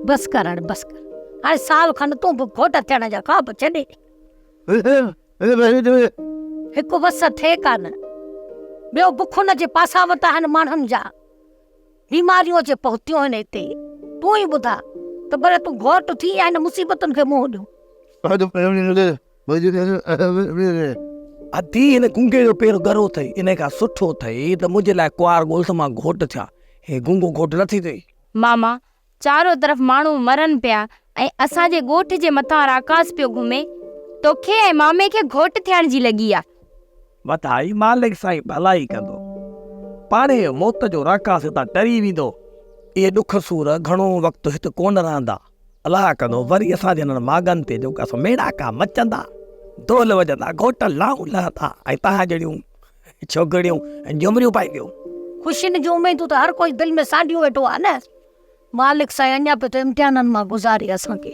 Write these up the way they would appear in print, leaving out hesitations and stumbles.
بس ڪر هاڻي بس ڪر. هاڻي سال کن تون به گهوٽ ٿيڻ جا خواب ڇڏي ڏي. هڪ وس ٿئي ڪانه، ٻيو بکن جي پاسا وتا آهن ماڻهن جا. بيماريون اچي پهتيون آهن هتي. تون ئي ٻڌاء ته ڀلي تون گهوٽ ٿي يا هن مصيبتن کي منهن ڏيون. ادي هن گونگي جو پير ڳرو اٿئي، انهي کان سٺو اٿئي ته منهنجي لاء ڪنوار ڳول ته مان گهوٽ ٿيان. هي گونگو گهوٽ نه ٿيندوئي. ماما، چارو طرف ماڻهو مرن پيا ۽ اسان جي ڳوٺ جي مٿان راڪاس پيو گهمي. توکي ۽ مامي کي گهوٽ ٿيڻ جي لڳي آ. وڌائي مالڪ سائين ڀلائي ڪندو. پاڻهي موت جو راڪاس هتان ٽري ويندو. اهي ڏک سور گهڻو وقت هت ڪونه رهندا. الله ڪندو وري اسان جي هنن ماڳن تي جيڪو سو ميڙاڪا مچندا، دهل وڄندا، گهوٽ لائون لهندا ۽ توهان جهڙيون ڇوڪريون جهمريون پائينديون. خوشين جون اميدون ته هر ڪوئي دل ۾ سانڍيون ويٺو آهي نه. مالڪ سائين اڃا پيو ٿو امتحانن مان گذاري اسان کي.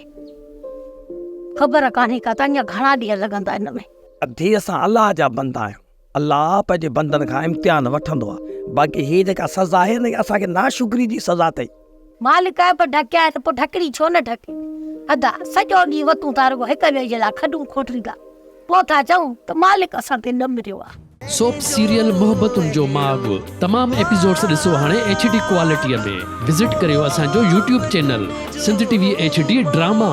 خبر ڪانهي ڪا ته اڃا گهڻا ڏينهن لڳندا ان ۾. ادي اسان الله جا بندا آهيون. الله پنهنجي بندن کان امتحان وٺندو آهي. باقي هي جيڪا سزا آهي نه اسان کي ناشڪري جي سزا اٿئي. مالڪ عيب ڍڪيا آهن پوء ڍڪڻي ڇو نه ڍڪي. ادا سڄو ڏينهن وتون ٿا رڳو هڪ ٻئي جي لاء کڏون کوٽيندا. پوء ٿا چئون ته مالڪ اسان تي نه مريو آ. سوپ سيريل محبتن جو ماڳ تمام ايپيسوڊس ڏسو هاڻي ايڇ ڊي ڪوالٽيء ۾ وزٽ ڪريو اسان جو YouTube channel Sindh T V H D drama.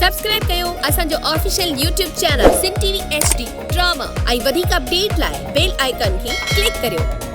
Subscribe ڪيو اسان جو official YouTube channel Sindh T V H D drama ۽ وڌيڪ اپڊيٽ لاء بيل آئيڪان کي ڪلڪ ڪريو.